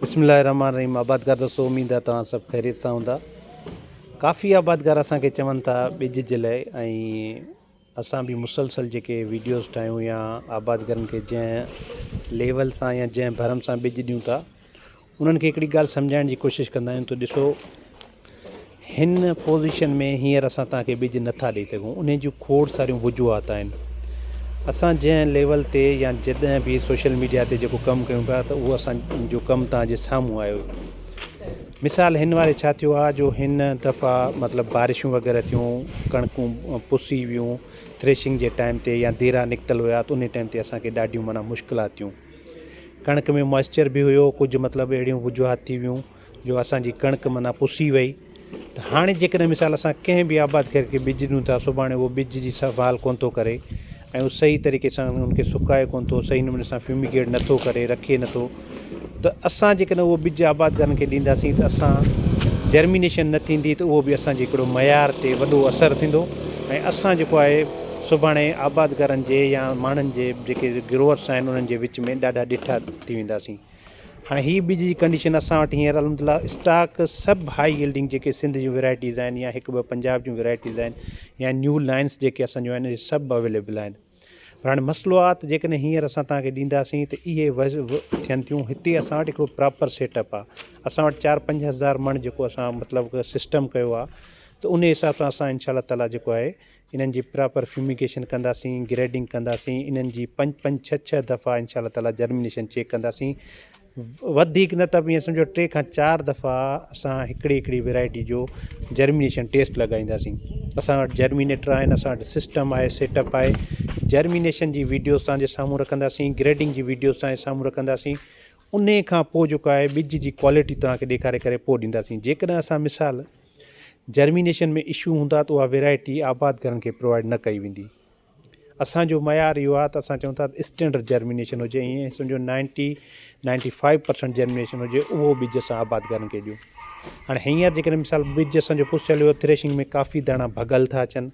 بسم الله الرحمن الرحيم آبادگار دوستو اميد آ توهان سڀ خيريت سان هوندا ڪافي آبادگار اسان کي چون ٿا ٻج جي لاء ۽ اسان به مسلسل جيڪي ويڊيوز ٺاهيون يا آبادگارن کي جنهن ليول سان يا جنهن ڀرم سان ٻج ڏيون ٿا انهن کي هڪڙي ڳالهه سمجهائڻ جي ڪوشش ڪندا آهيون ته ڏسو هن پوزيشن ۾ هينئر اسان توهان کي ٻج نٿا ڏئي سگهون انهي جون کوڙ ساريون وجوهات آهن اسان جنهن ليول تي يا جڏهن به سوشل ميڊيا تي جيڪو ڪم ڪيون پيا ته اهو اسان جو ڪم توهان جي سامهون آيو مثال هن واري ڇا ٿيو آهي جو هن دفعا مطلب بارشون وغيره ٿيون ڪڻڪون پسي ويون ٿريشنگ جي ٽائيم تي يا ديرا نڪتل هيا ته انهي ٽائيم تي اسان کي ڏاڍيون معنيٰ مشڪلات ٿيون ڪڻڪ ۾ موئسچر به هيو ڪجهه مطلب اهڙيون وجوهات ٿي ويون جو اسان جي ڪڻڪ معنيٰ پسي وئي ته هاڻي جيڪڏهن مثال اسان ڪنهن به آبادگار کي ٻج ڏيون ٿا سڀاڻي اهو ٻج جي سنڀال ڪونه ٿو ڪري ۽ اهو صحيح طريقي سان ان کي سڪائي ڪونه ٿو صحيح نموني سان فيوميگيٽ نٿو ڪري رکي نٿو ته اسان جيڪڏهن اهو ٻج آبادگارن کي ڏينداسين ته اسان جرمينيشن نه ٿيندي ته اهو به اسان جي هڪڙو معيار تي وڏو اثر ٿيندو ۽ اسان جيڪو آهي سڀاڻي آبادگارن جي يا ماڻهن جي جيڪي گروئرس آهن انهن جي وچ ۾ ڏاڍا ڏٺا ٿي وينداسين. هاڻي هي ٻج جي ڪنڊيشن اسان وٽ هينئر الحمد لله اسٽاڪ سڀ هائي يلڊنگ جيڪي سنڌ جون ويرائٽيز آهن يا هڪ ٻه پنجاب جون ويرائٽيز آهن يا نيو لائنس جيڪي اسان جون آهن اهي سڀ اويليبل آهن پر هاڻي مسئلو آهي ته جيڪڏهن هينئر اسان توهان کي ڏينداسين ته اهي ٿين ٿيون هتي اسان وٽ هڪڙو پراپر سيٽ اپ آهي اسان وٽ چار 5000 مڻ جيڪو اسان مطلب سسٽم ڪيو آهي ته ان حساب سان اسان انشاء الله تعاليٰ جيڪو آهي انهن جي پراپر فيوميگيشن ڪنداسين، گريڊنگ ڪنداسين، انهن جي پنج پنج ڇهه ڇهه دفعا انشاء الله تعالي جرمينيشن چيڪ ڪنداسين، وڌيڪ نه ته به ائين سمجهو ٽي کان چار دفعا اسان هڪڙي هڪڙي ويرائٽي جو جرمينيشن ٽيسٽ لڳائينداسين. اسان وٽ جرمينيٽر آهن، اسان وٽ سسٽم آهي، سيٽ اپ آهي، جرمينيشن جي ويڊيوز توهان جي سامهون رکنداسين، گريڊنگ جي ويڊيوز توهان جي سامهون رکنداسين، انهي کان پوء جيڪو آهي ٻج جي ڪوالٽي توهان کي ڏيکاري ڪري پوء ڏينداسين. جيڪڏهن اسان مثال جرمينيشن ۾ اشو هوندا ته اها ويرائٽي آبادگارن کي پرووائيڊ نه ڪئي ويندي. اسان جو معيار اهو آهي ته اسان چئون ٿا ته اسٽينڊرڊ جرمينيشن هجي ائين سمجهو ninety ninety five percent germination هجي اهو ٻج اسان آبادگارن کي ڏيون. هاڻي هينئر جيڪڏهن مثال ٻج اسان جو پسيل هيو ٿريشنگ ۾ ڪافي داڻا ڀڳل ٿا اچن.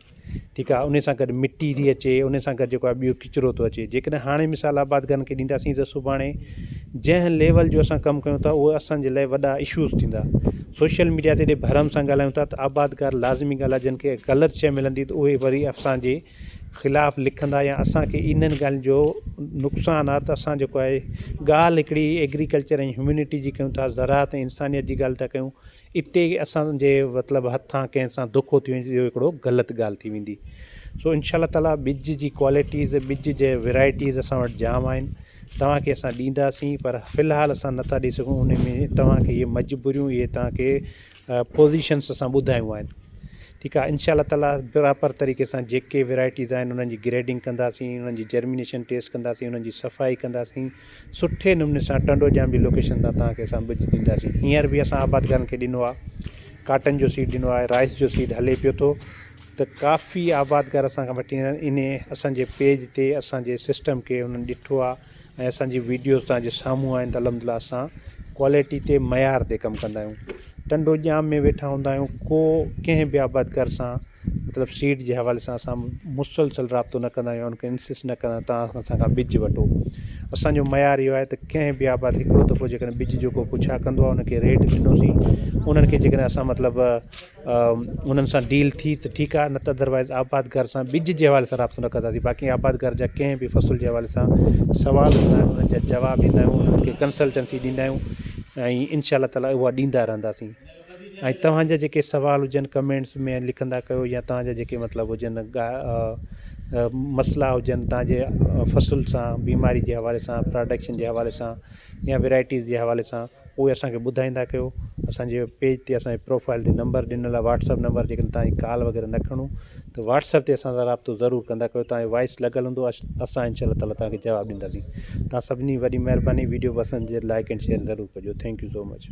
ٺيڪ آ انهي سان گڏ مٽي ٿي اچي انهي سان گڏ جيڪو آ ٻيو ڪچرو ٿو اچي جيڪڏهن هاڻي مثال آبادگارن کي ڏينداسين ته سڀاڻي جنهن ليول جو اسان ڪم ڪيون ٿا اهو اسان جي لاء وڏا اشوز ٿيندا سوشل ميڊيا تي ايڏي ڀرم سان ڳالهايون ٿا ته آبادگار لازمي ڳالهه آ جن کي غلط شيء ملندي ته اهي وري اسان جي خلاف لکندا يا اسان کي انهن ڳالهين جو نقصان آ ته اسان جيڪو آهي ڳالهه هڪڙي ايگريڪلچر ۽ هيومنٽي جي ڪيون ٿا زراعت ۽ انسانيت جي ڳالهه ٿا ڪيون اتي اسان جي مطلب هٿان ڪنهن سان دوکو ٿي وڃي اهو هڪڙو غلط ڳالهه ٿي ويندي سو انشاء الله تعالي ٻج جي ڪوالٽيز ٻج جي ورائٽيز اسان وٽ جام آهن توهان کي اسان ڏينداسين پر في الحال اسان نٿا ڏئي سگهون ان ۾ توهان کي اهي مجبوريون اهي توهان کي پوزيشنس اسان ٻڌايون آهن ٺيڪ آهي انشاء الله تعالي پراپر طريقي سان جيڪي ورائٽيز آهن انهن جي گريڊنگ ڪنداسين انهن جي جرمينيشن ٽيسٽ ڪنداسين انهن جي صفائي ڪنداسين سٺي نموني سان ٽنڊو ڄام جي لوڪيشن تان توهان کي اسان ٻج ڏينداسين. هينئر به اسان آبادگارن کي ڏنو آهي. ڪاٽن جو سيڊ ڏنو آهي، رائس جو سيڊ هلي پيو ٿو ته ڪافي آبادگار اسان کان وٺي ويندا آهن. انهي اسان جي پيج تي اسان جي سسٽم کي انهن ڏٺو آهي ۽ اسان جي ويڊيوز توهان جي سامهون آهن ته الحمدلله اسان ڪوالٽي تي معيار تي ڪم ڪندا آهيون. ٽنڊو ڄام ۾ ويٺا هوندا آهيون ڪو ڪنهن به آبادگار سان مطلب سيڊ جي حوالي سان اسان مسلسل رابطو نه ڪندا آهيون ان کي انسسٽ نه ڪندا آهيون توهان اسان کان ٻج وٺو اسان جو معيار اهو آهي ته ڪنهن به آباد هڪڙو دفعو جيڪڏهن ٻج جو ڪو پڇا ڪندو آهي ان کي ريٽ ڏنوسين انهن کي جيڪڏهن اسان مطلب انهن سان ڊيل ٿي ته ٺيڪ آهي نه ته ادروائز آبادگار سان ٻج جي حوالي سان رابطو نه ڪنداسين باقي آبادگار جا ڪنهن به فصل جي حوالي سان سوال هوندا آهن انهن جا جواب ڏيندا آهيون انهن کي ڪنسلٽنسي ڏيندا آهيون ۽ انشاء الله تعالي اها ڏيندا رهنداسين ۽ توهان جا جيڪي سوال هجن ڪمينٽس ۾ لکندا ڪيو يا توهان جا جيڪي مطلب هجن مسئلا هجن توهان جي فصل سان بيماري جي حوالي سان پراڊڪشن جي حوالي سان يا ويرائٽيز جي حوالي سان اهي اسان کي ٻڌائيندا ڪيو اسان جي پيج تي اسان جي پروفائل تي نمبر ڏنل آهي واٽس اپ نمبر جيڪڏهن توهان جي ڪال وغيره نه کڻون ته واٽس اپ تي اسان سان رابطو ضرور ڪندا ڪيو توهان جو وائس لڳل هوندو اسان انشاء الله تعالي توهان کي جواب ڏينداسين توهان سڀني وڏي مهرباني ويڊيو پسند جي لائڪ اينڊ شيئر ضرور ڪجو thank you so much.